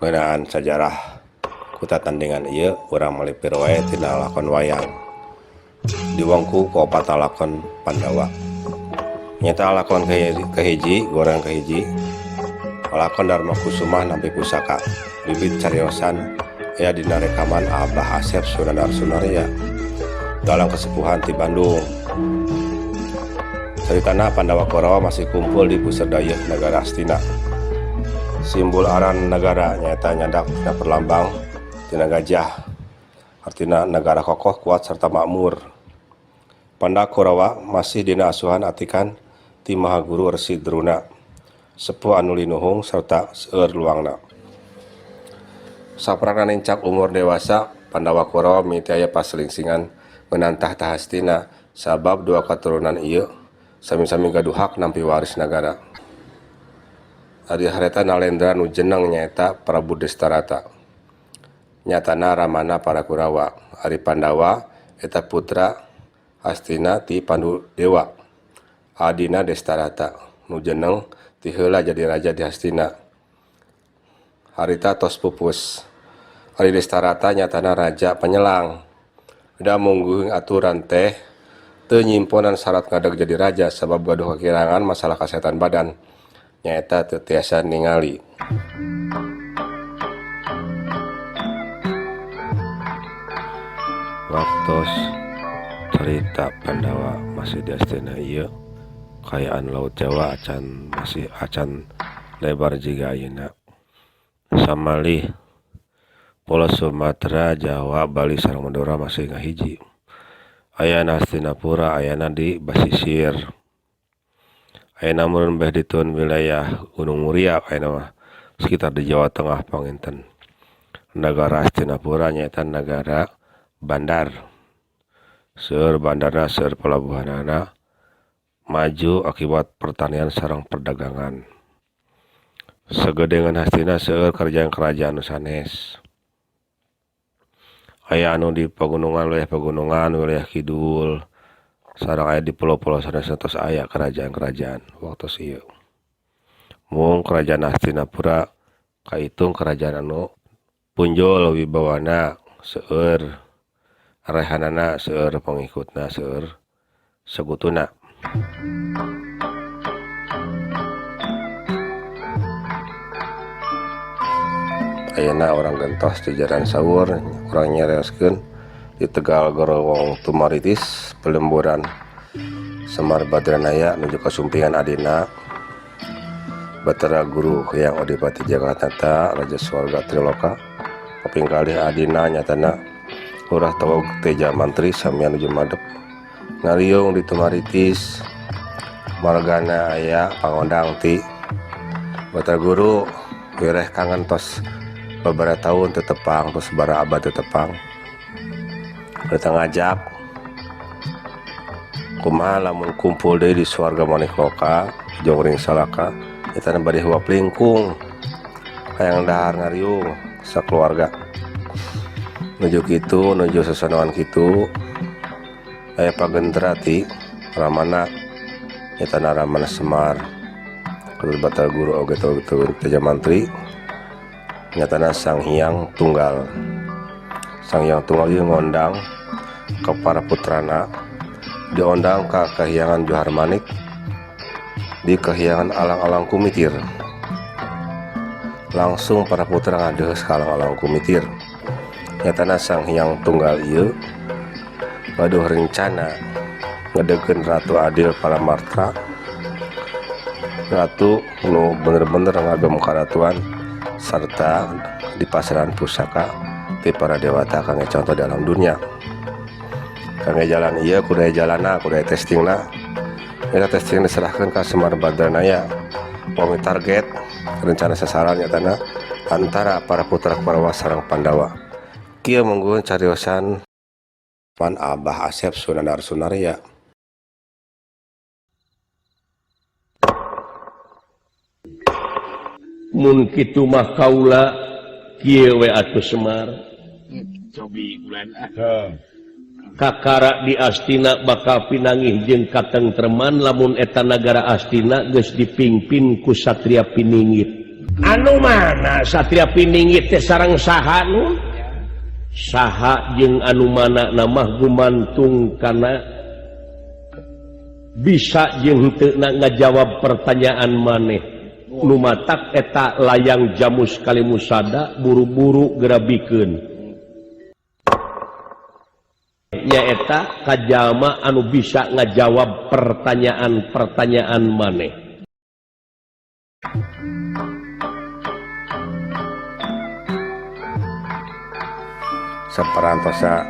Ngeunaan sajarah kuta tandingan ieu urang malipir wae tina lakon wayang. Diwongku ku opat lalakon Pandawa. Nyaeta lakon kahiji goreng kahiji lakon Darma Kusumah nampi pusaka bibit cariosan aya dina rekaman Abah Asep Sunandar Sunarya dalang kesepuhan ti Bandung. Caritana Pandawa Korawa masih kumpul di Puseur Dayeuh Nagara Astina. Simbul aran nagara nyaeta nyandak tina perlambang tina gajah artina nagara kokoh kuat serta makmur. Pandawa Korawa masih dina asuhan atikan ti Maha Guru Resi Druna sepuh anu linuhung serta seueur luangna. Saprakna nincak umur dewasa Pandawa Korawa mimiti aya pasalingsingan ngeunaan tahta Hastina sabab dua katurunan ieu sami-sami gaduh hak nampi waris nagara. Ari harita nalendra nu jeneng nyaeta Prabu Destarata. Nyatana ramana para Kurawa. Ari Pandawa eta putra Hastina ti Pandudewa. Adina Destarata nu jeneng ti heula jadi raja di Hastina. Harita tos pupus. Ari Destarata nyatana raja panyelang. Da mungguing aturan teh teu nyimponan syarat ngadeg jadi raja sabab gaduh kakirangan masalah kasehatan badan nyaeta teu tiasa ningali. Waktos carita Pandawa masih di Astina ieu kaayaan Laut Jawa acan masih acan lebar jiga ayeuna. Samalih Pulo Sumatera, Jawa, Bali sareng Madura masih ngahiji. Ayana Hastinapura ayana di basisir. Ayeuna meureun beh ditun wilayah Gunung Muria ayeuna mah sekitar di Jawa Tengah panginten. Nagara Hastinapura nyaeta nagara bandar. Seueur bandarna seueur pelabuhanana maju akibat pertanian sareng perdagangan. Sagedengeun Hastina seueur kerajaan-kerajaan nu sanes. Aya anu di pegunungan wilayah kidul sareng aya di pulau-pulau sanes tos aya kerajaan-kerajaan waktos ieu. Mung kerajaan Hastinapura kaitung kerajaan anu punjul wibawana seueur arehanana seueur pangikutna seueur sagutuna. Ayeuna urang gentos jajaran sawur urang nyarioskeun di Tegal Gorowong Tumaritis Pelemburan Semar Badranaya nuju kasumpingan adina Batara Guru Hyang Adipati Jagatnata Raja Swarga Triloka kaping kalih adina nyatana Lurah Tawog Teja Mantri samian nuju madep ngariung di Tumaritis margana aya pangondang ti Batara Guru wireh kangen tos beberapa tahun tetepang tos sabaraha abad tetepang kita ngajak kumaha lamun kumpul deui di swarga Manikloka Jongring Salaka eta bade huap lingkung hayang dahar ngariung sakeluarga nuju kitu nuju sasanawan kitu aya pagentra ti Ramana nyatana Ramana Semar kudu Batara Guru oge Teja Mantri nyatana Sang Hyang Tunggal. Sang Hyang Tunggal ieu ngondang ke para putrana diondang ka Kahyangan Johar Manik di Kahyangan Alang-Alang Kumitir. Langsung para putra ngadeheus ka Alang-Alang Kumitir. Nyatana Sang Hyang Tunggal ieu gaduh rencana ngedegkeun Ratu Adil Paramarta, ratu nu bener-bener ngagem karatuan serta di pasaran pusaka ti para dewata kangge contoh dalam dunia. Kangge jalan ieu kudu aya jalanna, kudu aya testingna. Eta testing diserahkeun ka Semar Badranaya. Upami target rencana sasaran nyatana antara para putra Kurawa sareng Pandawa. Kieu mungguhun cariosan pan Abah Asep Sunandar Sunarya. Mun kitu mah kaula kieu we atuh Semar. Cobi bulan ah. Kakara di Astina bakal pinangih jeung katengtreman lamun eta nagara Astina geus dipingpin ku Satria Piningit. Anu mana Satria Piningit teh sareng saha nu? Saha jeung anu mana namah gumantung kana bisa jeung henteu ngajawab pertanyaan maneh. Nu matak eta layang Jamus Kalimusada buru-buru gerabikeun. Nyaeta kajalma anu bisa ngajawab pertanyaan-pertanyaan maneh. Saparantosa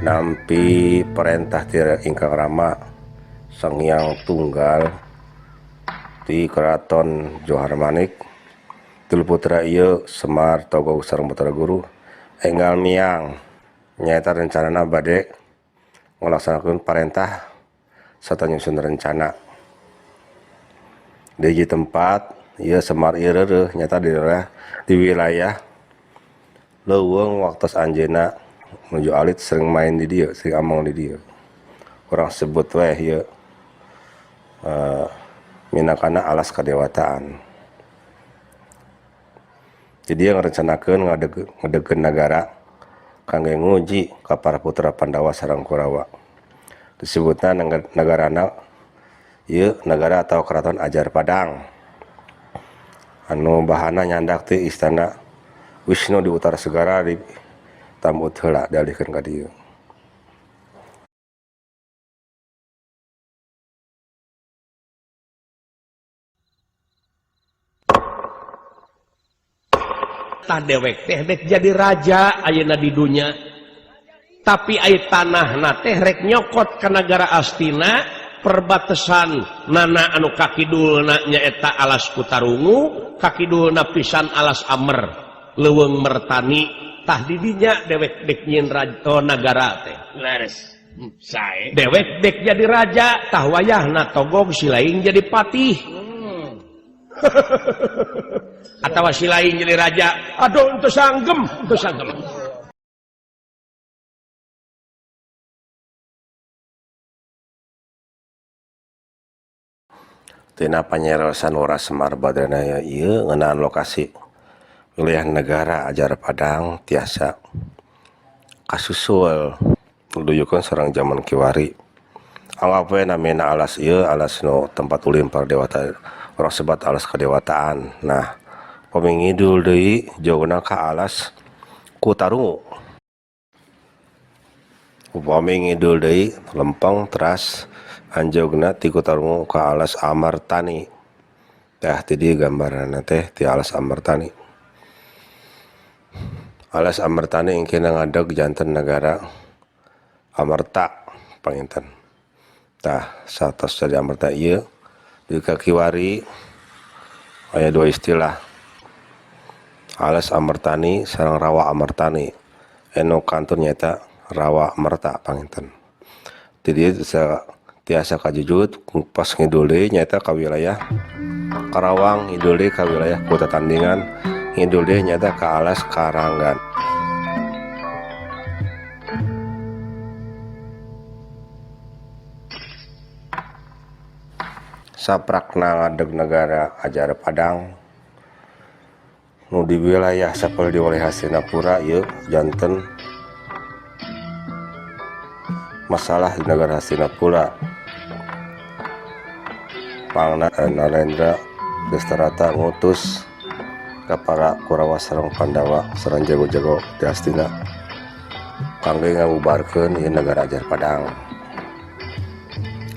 nampi perintah ti ingkang Rama Sang Hyang Tunggal di Keraton Johar Manik tilu putra ieu Semar Togog sareng Batara Guru enggal miang nyaeta rencanana bade ngalaksanakeun parentah sarta nyusun rencana. Di hiji tempat ieu Semar ieu reureuh nyaeta di daerah di wilayah leuweung waktos anjeunna menuju alit sering main di dieu, sering among di dieu. Urang sebut weh ieu minangkana alas kadewataan. Jadi yang ngarencanakeun ngadegkeun nagara kangge nguji ka para putra Pandawa sareng Kurawa. Disebutna nagarana ieu nagara atau keraton Ajar Padang. Anu bahana nyandak ti istana Wisnu di utara segara di tambut heula dialihkeun ka dieu. Tah dewek teh dek jadi raja ayeuna di dunya. Tapi aya tanahna teh rek nyokot ka nagara Astina perbatasan nana anu kakidulna nyaeta alas Kutarungu, kakidulna pisan alas Amer, leuweung Mertani. Tah di dinya dewek dek nyieun raja nagara teh. Leres. Sae. Dewek dek jadi raja, tah wayahna Togog silaing jadi patih. Atawa silaing jadi raja, aduh teu sanggem, teu sanggem. Tina panyerosan Wara Semar Badranaya ieu ngeunaan lokasi wilayah negara Ajar Padang tiasa kasusul nuduyukeun sareng jaman kiwari. Anggap we namina alas ieu alas nu tempat ulin para dewata, urang sebat alas kadewataan. Nah, pami ngidul deui jauhna ka alas Kutarungu. Upami ngidul deui lempeng teras anjeugna ti Kutarungu ka alas Amartani. Tah ti dieu gambaranna teh ti alas Amartani. Alas Amartani engkena ngadeg janten nagara Amarta panginten. Tah satos jadi Amarta ieu di kakiwari aya dua istilah. Alas Amartani sareng Rawa Amartani. Anu kantun nyaeta Rawa Amarta panginten. Ti dieu tiasa kajujut pas ngidul deui nyaeta ka wilayah Karawang, ngidul deui ka wilayah Kota Tandingan, ngidul deui nyaeta ka alas Karanggan. Saprakna ngadeg nagara Ajar Padang nu di wilayah sapel di wilayah Hastinapura ieu janten masalah di negara Hastinapura. Pangna Narendra Destarata ngutus ka para Kurawa sareng Pandawa sareng jago-jago di Hastina kangge ngabubarkeun ieu negara Ajar Padang.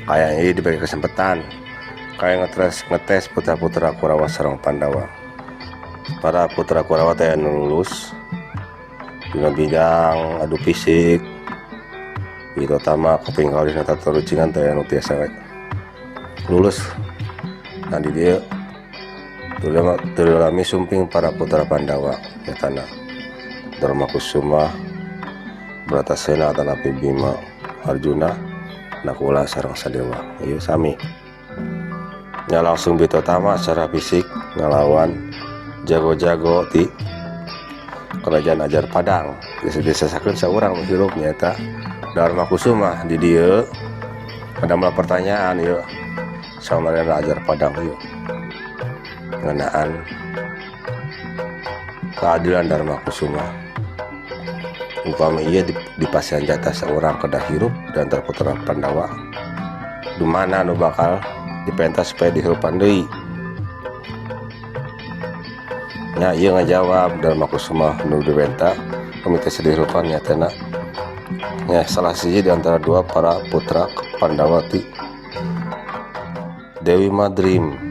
Kaya ieu diberi kesempatan kaya ngetes putra-putra Kurawa sareng Pandawa. Para putra Kurawa teh anu lulus dina bidang adu fisik, terutama kaping kalih tata rucingan teh anu tiasa lulus. Nah di dieu terulami sumping para putra Pandawa nyatana Darma Kusuma, Bratasena, Atanapi Bima, Arjuna, Nakula sareng Sadewa. Ieu sami. Nya langsung bitotama secara fisik ngalawan jago-jago di Kerajaan Ajar Padang. Desa-desa saurang hirup nyaeta Darma Kusuma di dieu. Ada malah pertanyaan ieu sama Ajar Padang ieu ngeunaan Keadilan Dharma Kusuma. Upami ieu dipasihan jatah saurang kedah hirup di antara putra Pandawa, dumana nu bakal dipenta supaya dihirupan deui? Nya ieu ngajawab Dharma Kusuma, nu dipenta komite dihirupan nyatana nya salah siji di antara dua para putra Pandawa ti Dewi Madrim.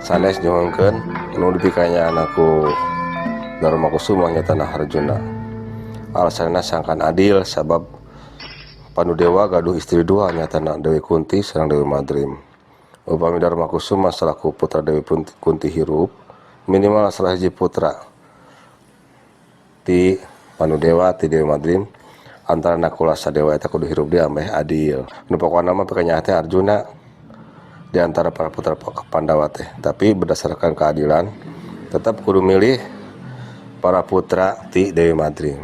Sanes nyuhunkeun nu dipikanyaan ku Dharma Kusuma nyatana Arjuna. Alasanna sangkan adil sabab Pandudewa gaduh istri dua, nyatana Dewi Kunti sareng Dewi Madrim. Upami Dharma Kusuma selaku putra Dewi Kunti hirup, minimal salah hiji putra ti Pandudewa ti Dewi Madrim antara Nakula Sadewa eta kudu hirup dia ameh adil. Nu pokona mah pikanyaah teh Arjuna di antara para putra Pandawa teh, tapi berdasarkan keadilan tetap kudu milih para putra ti Dewi Madrim.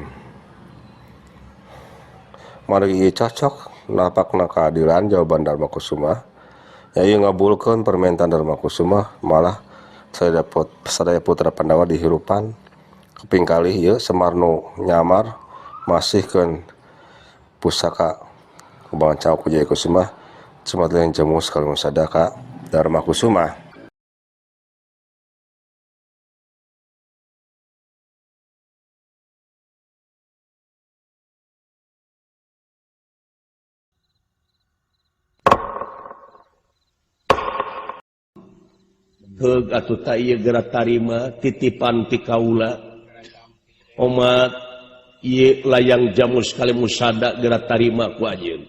Margi ieu cocok napakna keadilan jawaban Dharma Kusuma ya, ieu ngabulkeun permintaan Dharma Kusuma, malah sadaya putra Pandawa dihirupan. Kaping kalih ieu Semar nu nyamar masihkeun pusaka Kumbang Cawuk Wijaya Kusuma jimat layang Jamus Kalimusada ka Dharma Kusuma. Heug atuh ta ieu geura tarima titipan ti kaula. Omat ieu layang Jamus Kalimusada geura tarima ku anjeun.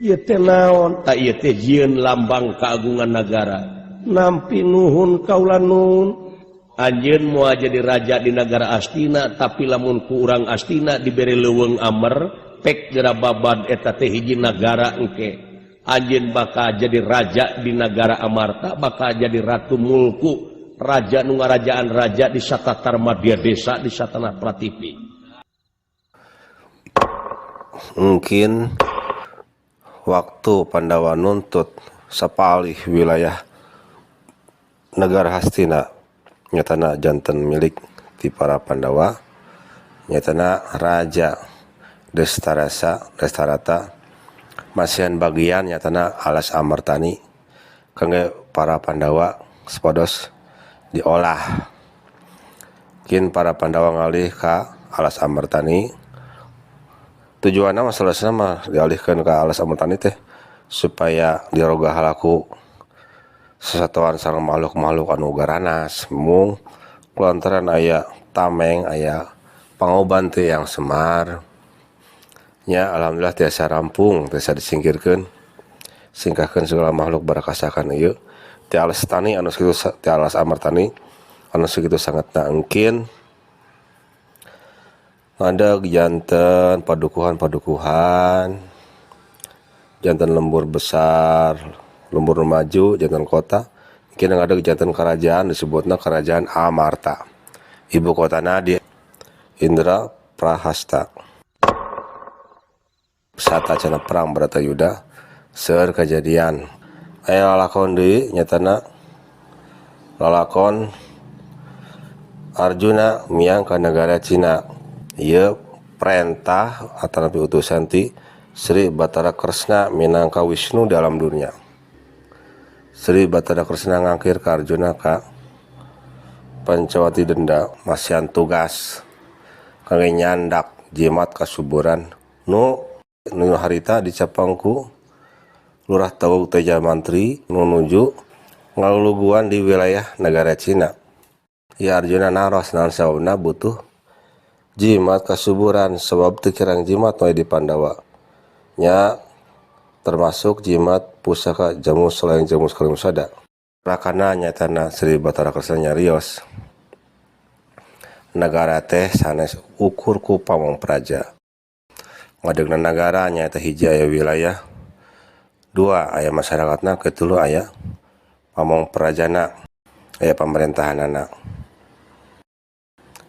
Ieu teh naon? Ta ieu teh jieun lambang keagungan nagara. Nampi nuhun kaula nuhun. Anjeun moal jadi raja di nagara Astina, tapi lamun ku urang Astina dibere leuweung amer, pek geura babad eta teh hiji nagara engke. Anjeun bakal jadi raja di nagara Amarta, bakal jadi ratu mulku, raja nu ngarajaan raja di satatar madya desa di satanah prativi. Mungkin waktu Pandawa nuntut sapalih wilayah negara Hastina nyatana janten milik ti para Pandawa, nyatana Raja Destarasa Destarata masihan bagian nyatana alas Amartani kangge para Pandawa sepados diolah. Kin para Pandawa ngalih ka alas Amartani. Tujuanna masalahna mah dialihkeun ka alas Amartani teh supaya diroga halaku sesatuan sareng makhluk-makhluk anu garanas, mung kulantaran aya tameng aya pangoban teh yang Semar. Nya alhamdulillah tiasa rampung, tiasa disingkirkeun, singkahkeun segala makhluk barakasakan ieu ti alas tani anu sakitu, ti alas Amartani anu sakitu sangatna. Engkin ngadeg janten padukuhan-padukuhan, janten lembur besar, lembur maju, janten kota. Engkin ngadeg janten kerajaan, disebutna Kerajaan Amarta, ibu kotana di Indra Prahasta. Satacana perang Bratayuda seueur kejadian aya lalakon deui, nyatana lalakon Arjuna miang ka negara Cina. Ieu perintah atanapi utusan ti Sri Batara Kresna minangka Wisnu dalam dunia. Sri Batara Kresna ngangkir ka Arjuna ka Pancawati Denda, masihan tugas kangge nyandak jimat kasuburan nu nu harita dicapangku Lurah Tawuk Teja Mantri nu nuju ngaluluguan di wilayah negara Cina. Ya Arjuna naros naon sababna butuh jimat kasuburan, sebab teu kirang jimat we di Pandawa nya, termasuk jimat pusaka Jamus Layang Jamus Kalimusada. Rakana nyatana Sri Batara Kresna nyarios negara teh sanes ukur ku pamong praja. Ngadegna nagara nyaeta hiji aya wilayah, dua aya masyarakatna, ketulu aya pamong prajana, aya pamerintahanana.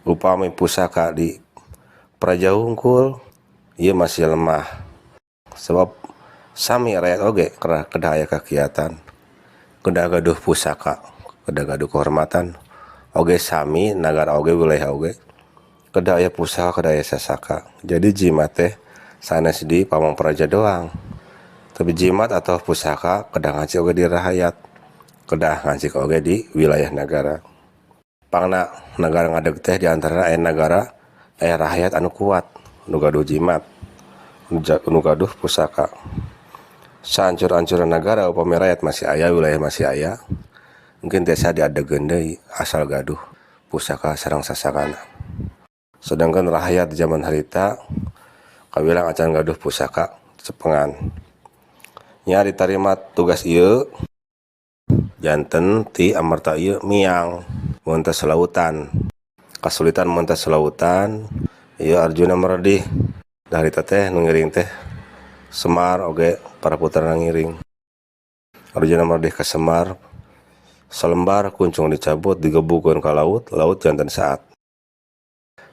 Upami pusaka di praja hungkul ieu masih lemah, sebab sami rakyat oge kedah aya kakiatan, kedah gaduh pusaka, kedah gaduh kehormatan. Oge sami nagara oge wilayah oge kedah aya pusaka, kedah aya sasaka. Jadi jimat teh sanes di Pamong Praja doang, tapi jimat atau pusaka kedah ngaci oge di rahayat, kedah ngaci oge di wilayah nagara. Pangna nagara ngadeg teh diantara aya nagara aya rahayat anu kuat nu gaduh jimat, nu gaduh pusaka. Sahancur-hancuran nagara, upami rakyat masih aya, wilayah masih aya, mungkin tiasa diadegeun deui asal gaduh pusaka sareng sasakana. Sedangkan rakyat di zaman harita kawilang acan gaduh pusaka cepengan nya ditarima tugas ieu janten ti Amarta ieu miang mentas lautan, kasulitan mentas lautan ieu. Arjuna meredih harita teh nu ngiring teh Semar oge, para putra ngiring. Arjuna meredih ke Semar, selembar kuncung dicabut, digebukeun ka laut, laut janten saat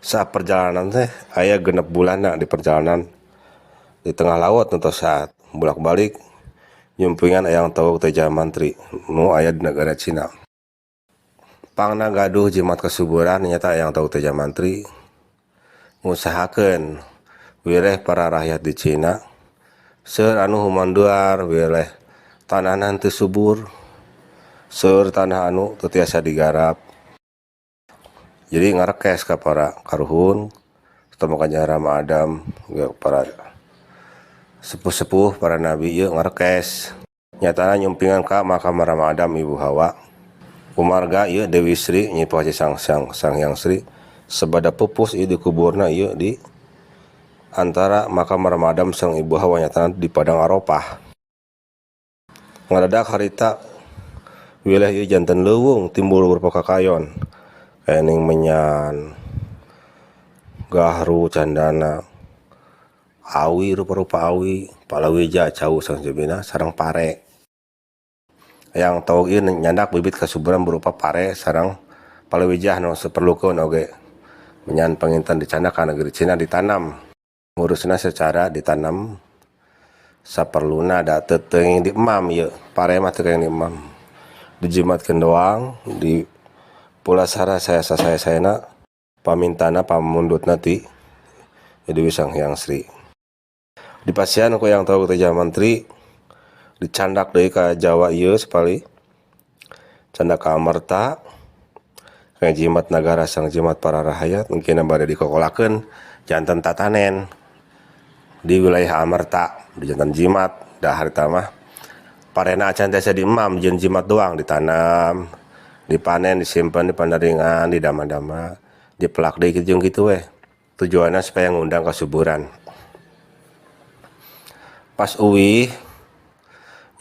saat perjalanan teh aya 6 bulan di perjalanan di tengah laut untuk saat bolak-balik nyumpingan Eyang Tawuk Teja Mantri nu aya di negara Cina. Pangna gaduh jimat kesuburan nyata Eyang Tawuk Teja Mantri ngusahakeun wireh para rakyat di Cina seur anu humanduar, wireh tanah teu subur, seur tanah anu teu tiasa digarap. Jadi ngarekes ka para karuhun ketemu Kanjeng Rama Adam, para sepuh-sepuh, para nabi ieu ngarekes nyatana nyumpingan ka makam Rama Adam, Ibu Hawa. Kumarga ieu Dewi Sri Nyi Pohaci Sang Sang Sang Hyang Sri sebada pupus ieu dikuburna ieu di antara makam Rama Adam sang Ibu Hawa, nyatana di Padang Arafah. Ngadadak harita wilayah ieu janten leuweung, timbul berupa kakayon kening, menyan, gahru, candana, awi, rupa-rupa awi, palawija, cau sangjabina sareng pare. Yang tahu ieu nyandak bibit kasuburan berupa pare sareng palawija nu seperlukeun oge menyan panginten dicandak ka negeri Cina, ditanam, ngurusna secara ditanam saperluna, da teu teuing di emam ieu pare mah, teu di emam, dijimatkeun doang di pulasara saya saya sayana pamintana pamundutna ti Dewi Sang Hyang Sri. Dipasihan ku Yang Tahu Teja Mantri, dicandak deui ka Jawa ieu sapali candak ka Amarta kayak jimat nagara sang jimat para rahayat, mungkin bade dikokolakeun janten tatanen di wilayah Amarta di janten jimat. Dah harita mah parena acan tiasa diemam, jeung jimat doang ditanam, dipanen, disimpan di pandaringan, di dama-dama, dipelak deui kitu jeung kitu weh, tujuannya supaya ngundang kesuburan. Pas uwih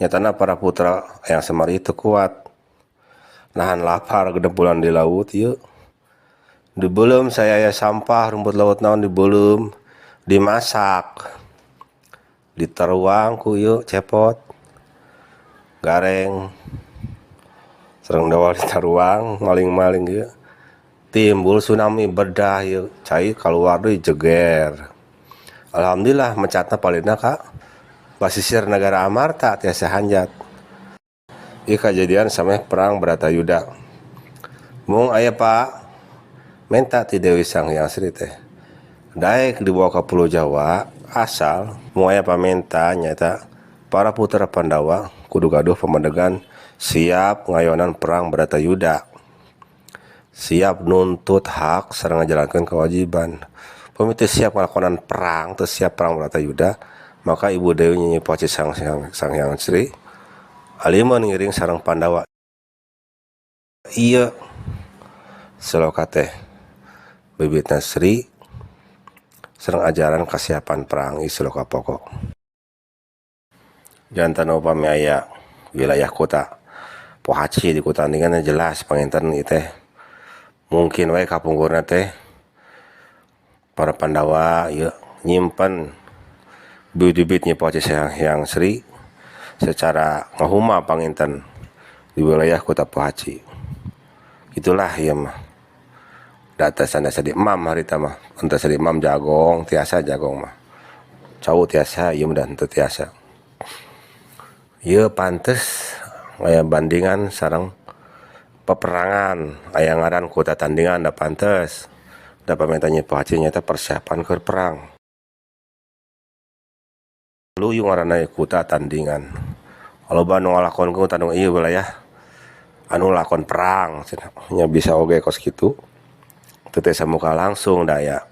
nyatana para putra yang Semar itu kuat nahan lapar 6 bulan di laut yuk. Dibelum saya ya sampah rumput laut naon, dibelum, dimasak, ditaruang ku yuk cepot gareng sareng dawal, ditaruang maling-maling yuk, timbul tsunami bedah yuk, cai keluar deui jeger. Alhamdulillah mecatna palidna ka pasisir negara Amarta, tiasa hanjat. Ieu kejadian sampai perang Bratayuda. Mung aya pak minta ti Dewi Sang Hyang Sri teh daek dibawa ke Pulau Jawa asal mung aya pamenta, nyata para putra Pandawa kudu gaduh pemedegan, siap ngayonan perang Bratayuda, siap nuntut hak sareng ngajalankeun kewajiban. Pami teu siap ngalakonan perang, teu siap perang Bratayuda, maka Ibu Dewi Nyi Poci Sang Hyang, Sang Hyang Sri aliman ngiring sareng Pandawa. Iya, seloka teh bibitna Sri sareng ajaran kesiapan perang seloka pokok. Janten upami aya wilayah kota Pohaci di kota Andingan jelas panginten ieu teh mungkin wae kapungkurna teh para Pandawa ieu nyimpen bibit-bibit Nyi Pohaci Sang Hyang Sri secara ngahuma panginten di wilayah kota Pohaci. Itulah ieu mah data sanes di emam harita mah, henteu di emam. Jagong tiasa, jagong mah, cau tiasa, ieu mah henteu tiasa. Ieu pantes aya bandingan sareng Peperangan aya ngaran kuta tandingan da pantes da pamenta Nyi Pohaci nyaeta persiapan keur perang. Luyu ngaranna kuta tandingan. Loba nu ngalakonkeun tandung ieu wilayah anu lakon perang cenah nya bisa oge kos kitu. Teu tiasa muka langsung da aya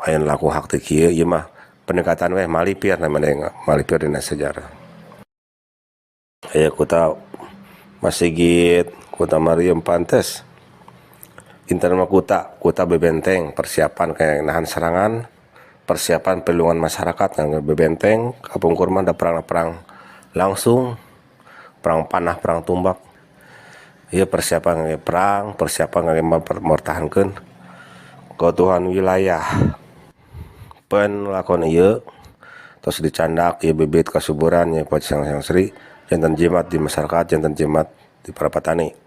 aya nu langkung hak teu kieu ieu mah pendekatan weh malipir namanya malipir dina sejarah. Aya kuta Masigit, Kuta Marium pantes. Inten mah kuta, kuta bebenteng persiapan kayak nahan serangan, persiapan perlindungan masyarakat ngangge bebenteng, kapungkur mah da perang-perang langsung, perang panah, perang tumbak. Ieu persiapan ngangge perang, persiapan ngangge mempertahankeun keutuhan wilayah. Pen lakon ieu tos dicandak ieu bibit kasuburan nya Poci Sang Sri janten jimat di masyarakat, janten jimat di para petani.